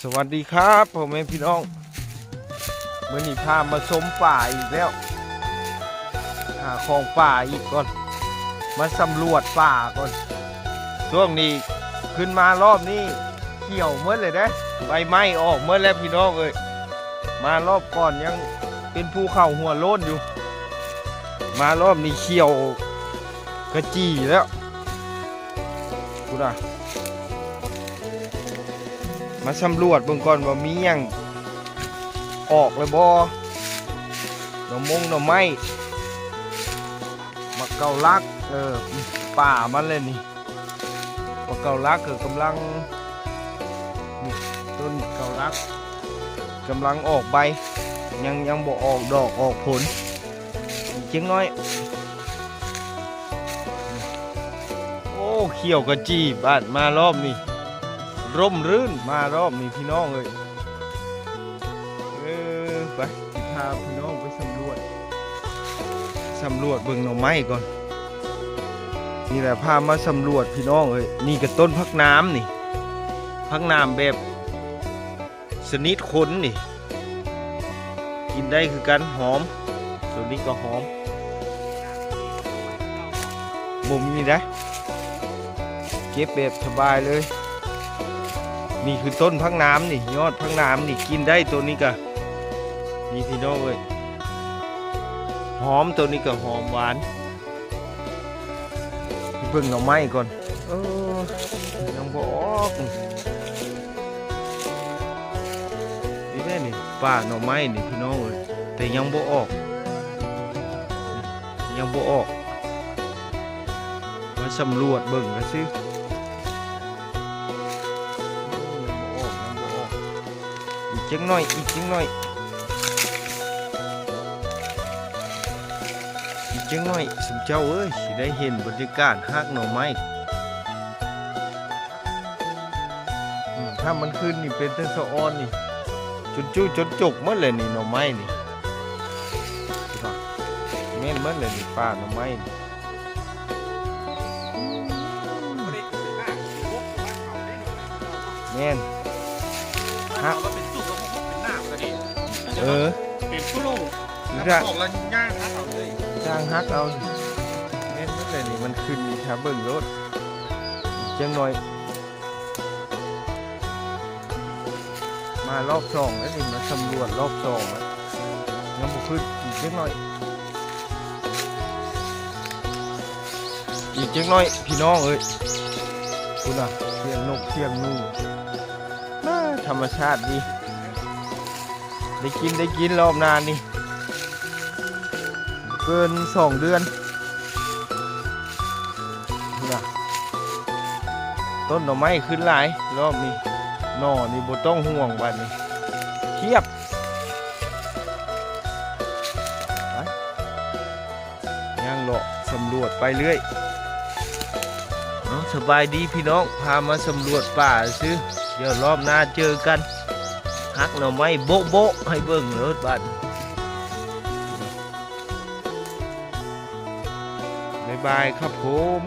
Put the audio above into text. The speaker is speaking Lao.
ສະຫວັດດີຄັບ ພໍ່ແມ່ພີ່ນ້ອງ ມື້ນີ້ພາມາຊົມປ່າອີກແລ້ວ ຫາຂອງປ່າອີກກ່ອນ ມາສຳຫຼວດປ່າກ່ອນ. ຊ່ວງນີ້ຂຶ້ນມາລອບນີ້ຂຽວໝົດເລີຍເດ້ ໃບໄມ້ອອກໝົດແລ້ວພີ່ນ້ອງເອີຍ. ມາລອບກ່ອນຍັງເປັນພູເຂົາຫົວໂລ້ນຢູ່ ມາລອບນີ້ຂຽວກະຈີ່ແລ້ວ. ພຸ້ນນະ ມາສຳຫຼວດເບິ່ງກ່ອນວ່າມີຫຍັງອອກແລ້ວບໍ່ ໜໍ່ມົງໜໍ່ໄມ້ ໝາກເກົາລັກ ເອີ ປ່າມັນແຫຼະນີ້. ໝາກເກົາລັກກໍກຳລັງ ນີ້ ຕົ້ນເກົາລັກກຳລັງອອກໃບ ຍັງ ຍັງບໍ່ອອກດອກອອກຜົນ ອີກຈັກໜ້ອຍ. ໂອ້ ຂຽວກະຈີ່ບາດ ມາລອບນີ້ ຮົ່ມລື່ນ ມາລອບນີ້ພີ່ນ້ອງເອີຍ. ເອີ ໄປ ຊິພາພີ່ນ້ອງໄປສຳຫຼວດ ສຳຫຼວດເບິ່ງໜໍ່ໄມ້ກ່ອນ. ນີ້ແຫຼະ ພາມາສຳຫຼວດພີ່ນ້ອງເອີຍ. ນີ້ກໍຕົ້ນຜັກໜາມນີ້ ຜັກໜາມແບບ ຊະນິດຄົນນີ້ ກິນໄດ້ຄືກັນ ຫອມ ໂຕນີ້ກໍຫອມ ບໍ່ມີໃດ ເກັບແບບສະບາຍເລີຍ. ນີ້ຄືຕົ້ນຜັກໜາມນີ້ ຍອດຜັກໜາມນີ້ ກິນໄດ້ໂຕນີ້ກະ ນີ້ພີ່ນ້ອງເອີຍ ຫອມ ໂຕນີ້ກະຫອມຫວານ. ເບິ່ງໜໍ່ໄມ້ກ່ອນ ເອີ ຍັງບໍ່ອອກ ນີ້ແຫຼະນີ້ ປ່າໜໍ່ໄມ້ນີ້ພີ່ນ້ອງເອີຍ ແຕ່ຍັງບໍ່ອອກ ຍັງບໍ່ອອກ ມາສຳຫຼວດເບິ່ງກະຊື່ ຍັງບໍ່ອອກ ຍັງບໍ່ອອກ. ອີກຈັກໜ້ອຍ ອີກຈັກໜ້ອຍ ອີກຈັກໜ້ອຍ ຊຸມເຈົ້າເອີຍ ຊິໄດ້ເຫັນບັນຍາກາດຮາກໜໍ່ໄມ້. ອືມ ຖ້າມັນຂຶ້ນນີ້ເປັນແຕ່ສະອອນນີ້ ຈົນຈຸຈົນຈົກໝົດແຫຼະນີ້ ໜໍ່ໄມ້ນີ້ ແມ່ນໝົດແຫຼະນີ້ ປ່າໜໍ່ໄມ້ນີ້. ແມ່ນ ຮັກ ເອີ ເປັນຜູ້ລູກ ແລ້ວມັນອອກແລ້ວຍ່າງຮັກເອົາເລີຍ ຍ່າງຮັກເອົາ. ແມ່ນໝົດເລີຍນີ້ ມັນຂຶ້ນນີ້ ຖ້າເບິ່ງໂລດ ຈັກໜ້ອຍ. ມາລອບສອງແລ້ວນີ້ ມາສຳຫຼວດລອບສອງແລ້ວ ຍັງບໍ່ຂຶ້ນ ອີກຈັກໜ້ອຍ ອີກຈັກໜ້ອຍພີ່ນ້ອງເອີຍ. ພຸ້ນນະ ສຽງນົກສຽງໜູ ອາ ທຳມະຊາດດີ ໄດ້ກິນ ໄດ້ກິນລອບໜ້ານີ້ ເກີນສອງເດືອນ. ພຸ້ນນະ ຕົ້ນໜໍ່ໄມ້ຂຶ້ນຫຼາຍລອບນີ້ ໜໍ່ນີ້ບໍ່ຕ້ອງຫ່ວງບາດນີ້ ທຽບ ໄປ ຍ່າງເລາະສຳຫຼວດໄປເລື້ອຍ. ເອົາ ສະບາຍດີພີ່ນ້ອງ ພາມາສຳຫຼວດປ່າຊື່ ດຽວລອບໜ້າເຈີກັນ ຮັກໜໍ່ໄມ້ໂບະໆ ໃຫ້ເບິ່ງໂລດບາດ. ບາຍບາຍຄັບຜົມ.